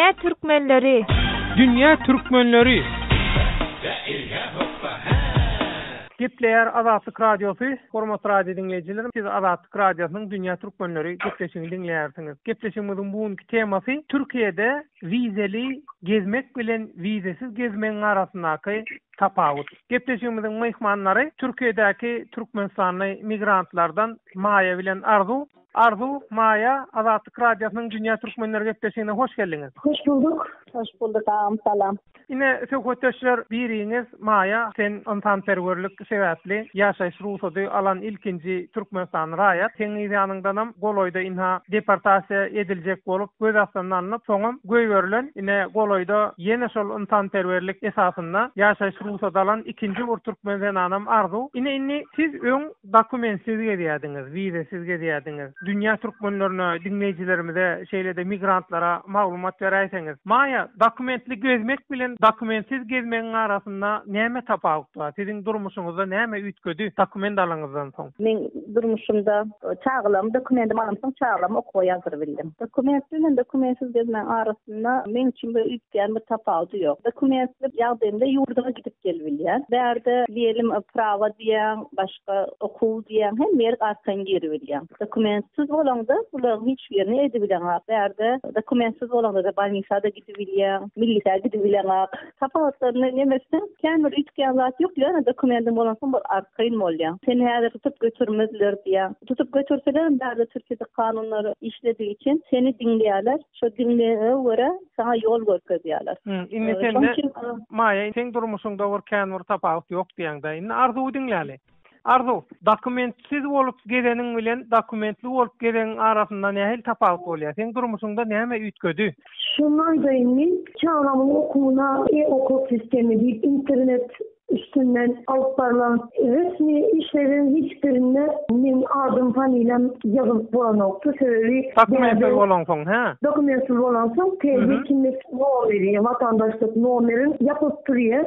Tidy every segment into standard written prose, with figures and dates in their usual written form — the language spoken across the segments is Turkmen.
Dünýä türkmenleri! Dünýä türkmenleri! Gepleýär Azatlyk Radiosy, Hormatly radio diňleýjiler, siz Azatlyk Radiosynyň Dünýä türkmenleri gepleşigini diňleýärsiňiz. Gepleşigimiziň bu günki temasy Türkiýede wizeli gezmek bilen wizesiz gezmegiň arasyndaky tapawut. Gepleşigimiziň myhmanlary Türkiýedäki türkmenistanly migrantlardan Maýa bilen Arzuw. Arzuw, Maýa, Azatlyk Radiosynyň Dünýä Türkmenleri gepleşigine hoş geldiňiz. Hoş bulduk. Hoş bulduk agam salam. Ine söhbetdeşler biriňiz Maýa sen ynsanperwerlik sebäpli ýaşaýyş rugsady alan ilkinji türkmenistanly raýat. Seň yz ýanyňdanam golaýda ynha deportasiýa ediljek bolup göz astynda alnyp soňam goýberilen ine golaýda ýene şol ynsanperwerlik esasynda ýaşaýyş rugsady alan ikinji bir türkmen zenanam Arzuw. Ine indi siz öň Dokumentsiz gezýärdiňiz, wizasiz gezýärdiňiz. Dünýä türkmenlerine, diňleýjilerimize, şeýle-de migrantlara maglumat beräýseňiz. Maýa, dokumentli gezmek bilen dokumentsiz gezmegiň arasynda näme tapawut bar? Siziň durmuşyňyzda näme üýtgedi dokument alanyňyzdan soň? Meň durmuşymda çagalarym dokumendim alamsoň çagalarymy okuwa ýazdyrybildim. Dokumentli bilen dokumentsiz gezmegiň arasynda meň üçin bir üýtgän bir tapawudy ýok. Dokumentli ýagdaýymda ýurduňa gidip gelibilýän. Bärde diýelim prawa diýýäň, başga okuw diýýäň, hemme ýerik arkaýyn giribilýäň. Dokumentsiz bolaňda bularyň hiç birini edibileňok. Bärde dokumentsiz bolaňda-da bolnisa-da gidibilýäň, milisä gidibileňok. Tapawutlaryny neme etseň, kän bir üýtgän zat ýok, ýöne dokumendiň bolansoň bir arkaýyn bolýaň. Seni häzir tutup götürmezler diýýäň. Tutup götürselerem bärde Türkiýede kanunlar işledigi üçin seni diňleýärler. Şo diňleýäge görä saňa ýol görkezýärler. Indi sende Maýa seň durmuşyňda bir kän bir tapawut ýok diýäňdä. Indi Arzuwy diňläli. Arzuw, dokumentsiz bolup gezeniň bilen dokumentli bolup gezegiň arasynda nähili tapawut bolýar? Seň durmuşyňda näme üýtgedi? Şuny aýdaýyn men çagamyň okuwyna e-okul sistemi diýip internet üstünden alyp barlan resmi işleriň hiç birinde meň adym familiýam ýazylyp bolanokdy sebäbi Dokumentsiz bolansoň hä? Dokumentsiz bolansoň TC kimlik nomeri watandaşlyk nomeriň ýapylyp durýar.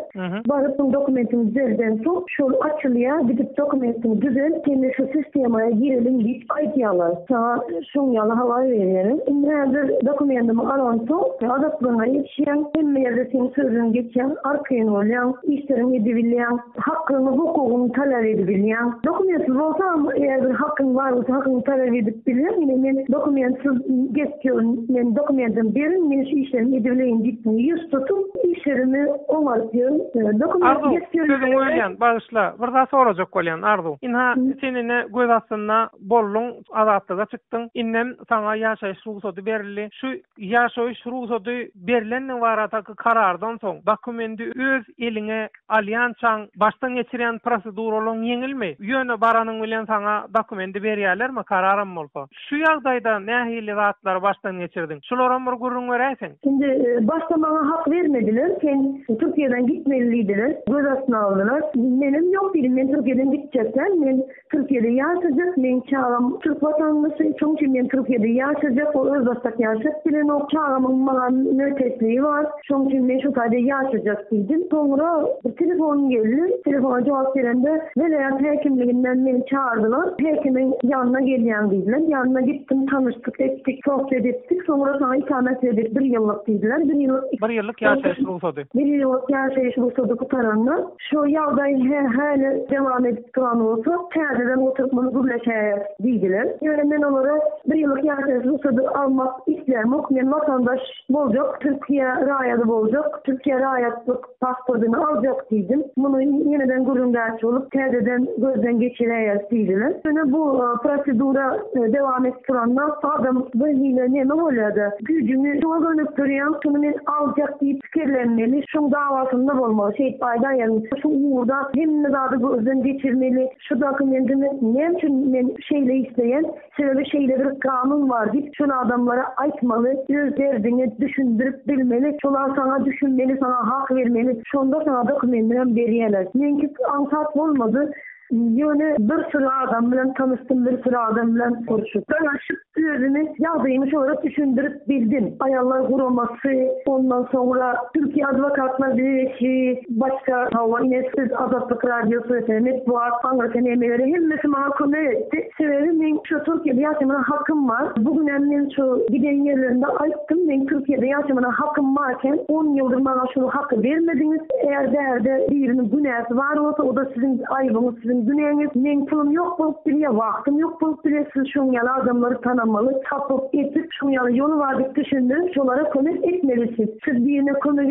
Baryp dokumentiňi düzeldensoň şol açylýar gidip dokumentiňi düzelt sende şu sistemaya gireliň diýip aýdýarlar. Saňa şoň ýaly habar berýärler. Indi häzir dokumentimi alansoň azatlygyňa ýetişýäň, hemme ýerde seň sözüň geçýär, arkaýyn bolýaň, işleriňi edibilýäň, hakyňy, hukugyňy talap edibilýäň. Dokumentsiz bolsaňam eger bir hakyň bar bolsa hakyňy talap edip bilýäň. Ine men dokumentsiz gezip ýörün, men dokumentimi beriň, men şu işlerimi edibileýin diýip ýüz tutup işlerimi oňaryp ýörün. Dokument Arzuw, sözüňi bölýän, bagyşla, bir zat sorajak bolýan, Arzuw. Ynha, sen ine göz astynda bolduň, azatlyga çykdyň, indem saňa ýaşaýyş rugsady berildi. Şu ýaşaýyş rugsady berlendigi baradaky karardan soň, dokumendi öz eliňe alýançaň başdan geçirýän proseduralaryň ýeňilmi? Ýöne baranyň bilen saňa dokumendi berýärlermi, kararam bolsa? Şu ýagdaýda nähili zatlary başdan geçirdiň? Şularam bir gürrüň beräýseň. Indi başda maňa hak bermediler, sen Türkiýeden gitmeli diýdiler, göz astyna aldylar. Menem ýok diýdim, men Türkiýeden gitjek däl, men Türkiýede ýaşajak, meň çagam türk watandaşy, şoň üçin men Türkiýede ýaşajak, ol özbaşdak ýaşap bilenok, çagamyň maňa möteçligi bar, şoň üçin men şu taýda ýaşajak diýdim. Soňra bir telefon geldi, telefona jogap beremde welaýat häkimliginden meni çagyrdylar, häkimiň ýanyna gelýäň diýdiler. Ýanyna gitdim, tanyşdyk etdik, sohbet etdik, soňra saňa ikamet berdik bir ýyllyk diýdiler, bir ýyllyk Bir ýyllyk ýaşaýyş rugsady. Bir ýyllyk ýaşaýyş rugsady gutaranda, Şu ýagdaý häli dowam edip duran bolsa, täzeden oturyp muny gürleşäýeris diýdiler. Ýöne men olara bir ýyllyk ýaşaýyş rugsady almak islämok, men watandaş boljak, Türkiýe raýady boljak, Türkiýe raýatlyk pasportyny aljak diýdim. Muny ýeneden gürrüňdeş bolup, täzeden gözden geçiräýeris diýdiler. Ýöne bu prosedura dowam edip duranda adam bir hili neme bolýar-da, güýjüňi şoňa gönükdirýäň, şuny men aljak diýip, Pikirlenmeli, şuň dawasynda bolmaly, şeýdip aýdaýaýyn, şu ugurda hemme zady gözden geçirmeli, şu dokumentimi näme üçin men şeýle isleýän, sebäbi şeýle bir kanun bar diýip, şol adamlara aýtmaly, öz derdiňi düşündirip bilmeli, şolar saňa düşünmeli, saňa hak bermeli, şonda saňa dokumentinem berýärler. Meňki aňsat bolmady. Ýöne bir süri adam bilen tanyşdym, bir süri adam bilen görüşüp, dalaşyp özümi ýagdaýymy şolara düşündirip bildim. Aýallar guramasy, ondan soňra Türkiýe adwokatlar bileleşigi, başga hawa ine siz Azatlyk radiosy, metbugat, aňyrsy nemeleri hemmesi maňa kömek etdi. Sebäbi meň şu Türkiýede ýaşamana hakym bar. Bu günem men şu giden ýerlerimde aýtdym, meň Türkiýede ýaşamana hakym barken, on ýyldyr maňa şu haky bermediňiz. Eger bärde biriniň günäsi bar bolsa, o-da siziň aýbyňyz, siziň günäňiz. Meň pulum ýok bolup bilýär, wagtym ýok bolup bilýär, siz şoň ýaly adamlary tanamaly, tapyp, etip, şoň ýaly ýoly bar diýip düşündirip, şolara kömek etmelisiz. Siz birine kömek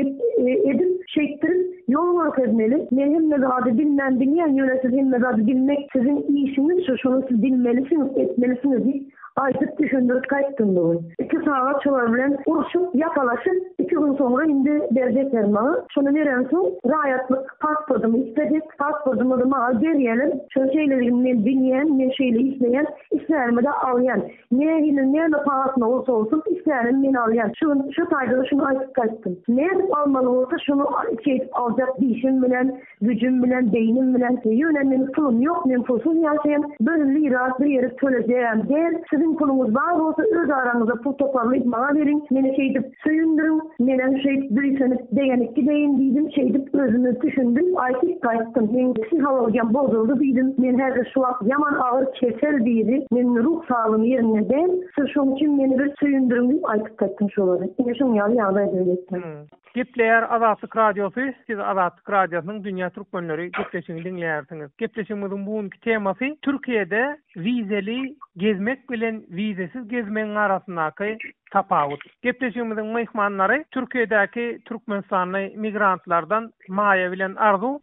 edip, şeýtdirip, ýol görkezmeli. Men hemme zady bilmän bilýän, ýöne siz hemme zady bilmek siziň işiňiz şu, şuny siz bilmelisiňiz, etmelisiňiz diýip, aýdyp düşündirip gaýtdym bu gün. Iki sagat şolar bilen urşup, ýakalaşyp, iki gün soňra indi berjekler maňa. Şony berensoň, raýatlyk pasportymy isledi. Pasportymy-da maňa berýärler. Şony şeýledigini men bilýän, men şeýle isleýän, islänimi-de alýan. Nähili, näme pahasyna bolsa bolsun, islänimi men alýan. Şu gün şu taýda-da şuny aýdyp gaýtdym. Nädip almaly bolsa, şuny şeýdip aljak dişim bilen, güjüm bilen, beýnim bilen. Ýöne meniň pulum ýok, men pulsuz ýaşaýan. Bir lira bir ýere tölejegem däl. Siziň puluňyz bar bolsa, öz araňyzda pul toparlaýyp maňa beriň. Meni şeýdip söýündiriň. Menem şeýdip buýsanyp, begenip gideýin diýdim. Şeýdip özümi düşündirip aýdyp gaýtdym. Meň psihologiýam bozuldy diýdim. Men häzir şu wagt ýaman agyr kesel biri. Meniň ruh saglygym ýerinde däl. Siz şoň üçin meni bir söýündiriň diýip aýdyp gaýtdym şolary. Ine şoň ýaly ýagdaýda ýetdim. Gepleýär Azatlyk Radiosy, Siz Azatlyk Radiosynyň Dünýä Türkmenleri gepleşigini diňleýärsiňiz. Gepleşigimiziň bu günki temasy Türkiýede wizeli gezmek bilen wizesiz gezmegiň arasyndaky tapawut. Gepleşigimiziň myhmanlary Türkiýedäki türkmenistanly migrantlardan Maýa bilen Arzuw.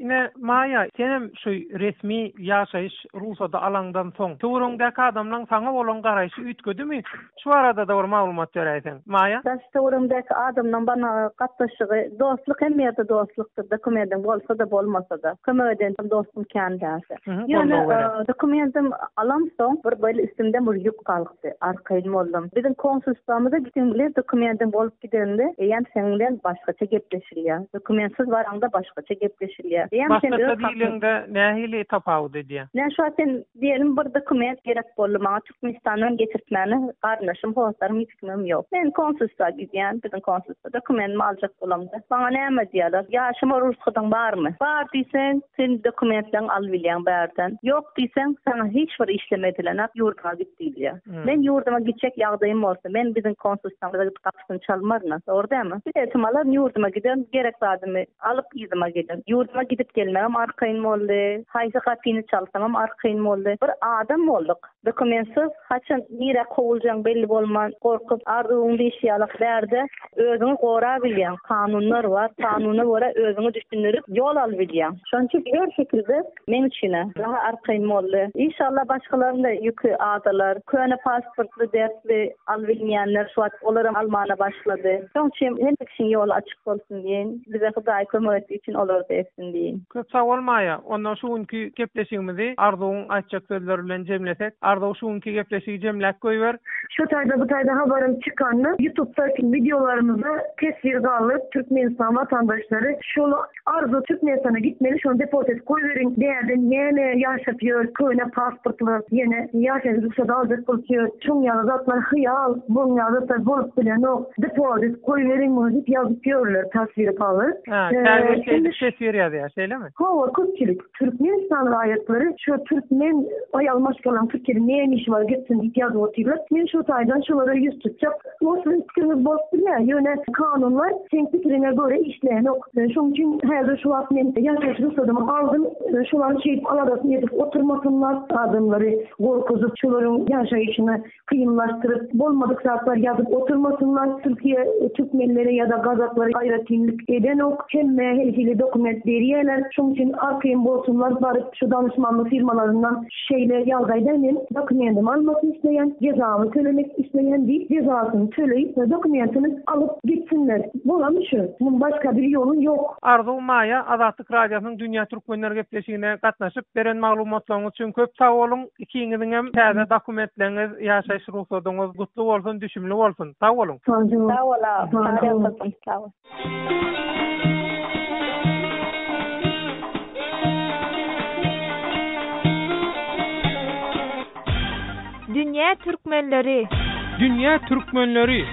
Ine, Maýa, senem şu resmi ýaşaýyş rugsady alaňdan soň, töweregiňdäki adamlaň saňa bolan garaýşy üýtgedimi? Şu barada-da bir maglumat beräýseň. Maýa? Daş-töweregimdäki adamlaň bana gatnaşygy, dostluk hemme ýerde dostlukdyr, dokumendiň bolsa-da, bolmasa-da. Kömek eden dostum kän däldi. Ýöne dokumendim alamsoň, bir böyle üstümden bir ýük galkdy, arkaýyn boldum. Biziň konsulstwamyza gitseň bile dokumendiň bolup gidende, eýýäm seň bilen başgaça gepleşilýär. Dokumentsiz baraňda başgaça gepleşilýär. Eýýäm sen Başgaça diýleňde nähili tapawut edýär? Nä şu wagt sen diýelim bir dokument gerek boldy maňa Türkmenistandan getirtmäne garyndaşym, hossarym hiç kimim ýok. Men konsulstwa gidýän, biziň konsulstwa dokumentimi aljak bolamda. Maňa näme diýýärler? Ýaşama rugsadyň barmy? Bar diýseň, sen dokumentleňi alybilýäň bärden. Ýok diýseň, saňa hiç bir işlem edilenak, ýurduňa git diýilýär. Men ýurduma gitjek ýagdaýym bolsa, men biziň konsulstwamyza gidip gapysyny çalmaryn-a, dogry dälmi? Biletimi alaryn, ýurduma giderin, gerek zadymy alyp yzyma gelerin. Ýurduma gidip gelmegem arkaýyn boldy. Haýsy gapyny çalsamam arkaýyn boldy. Bir adam bolduk. Dokumentsiz haçan nirä kowuljaň belli bolman gorkup arzuwyň diýşi ýalak bärde özüňi gorabilýäň kanunlar bar kanuna görä özüňi düşündirip ýol alybilýäň şonuň üçin her şekilde meň üçinä daha arkaýyn boldy işallah başgalaryňda ýüki azalar köne pasportly dertli alybilmeýänler şu wagt olaram almana başlady şoň üçin hemme kişiň ýoly açyk bolsun diýeýin bize hudaý kömek etdigi üçin olarda etsin diýeýin. Köp sag bol Maýa. Onda şu günki gepleşigimizi Arzuwyň aýtjak sözleri bilen jemlesek. Arzuw şu günki gepleşigi jemläp goýber. Şu taýda bu taýda habarym çykanda ýutubdaky wideolarymyza teswir galdyryp Türkmenistan watandaşlary şol Arzuw Türkmenistana gitmeli şony deport edip goýberiň bärde näme ýaşap ýör köne pasportly ýene ýaşaýyş rugsady aljak bolup ýör şoň ýaly zatlar hyýal boň ýaly zatlar bolup bilenok deport edip goýberiň muny diýip ýazyp ýörler taswir galyp. Hä, käbir şeýdip teswir ýazýar, şeýlemi? Hawa, köpçülik. Türkmenistan raýatlary şu türkmen aýal maşgalaň Türkiýede näme işi bar gitsin diýip ýazyp otyrlar. Men şu taýdan şolara ýüz tutjak. O siziň pikiriňiz bolup bilýär, ýöne kanunlar seň pikiriňe görä işleýänok. Şoň üçin häzir şu wagt men ýaşaýyş rugsadymy aldym. Şolar şeýdip aladasyny edip oturmasynlar. Adamlary gorkuzyp, şolaryň ýaşaýşyny kynlaşdyryp, bolmadyk zatlar ýazyp oturmasynlar. Türkiýe türkmenlere ýa-da gazaklara aýratynlyk edenok. Hemmä her hili dokument berýärler. Şoň üçin. üçin arkaýyn bolsunlar baryp şu danyşmanlyk firmalaryndan şeýle ýagdaýda men dokumentimi almak isleýän, jezamy tölemek isleýän diýip jezasyny töleýip dokumentini alyp gitsinler. Bolany şu. Muň başga bir ýoly ýok. Arzuw Maýa Azatlyk Radiosynyň Dünýä Türkmenleri gepleşigine gatnaşyp beren maglumatlaryňyz üçin köp sag boluň. Ikiňiziňem täze dokumentleriňiz, ýaşaýyş rugsadyňyz gutly bolsun, düşümli bolsun. Sag boluň. Sag bol aga. Sag bol. Dünýä türkmenleri. Dünýä türkmenleri.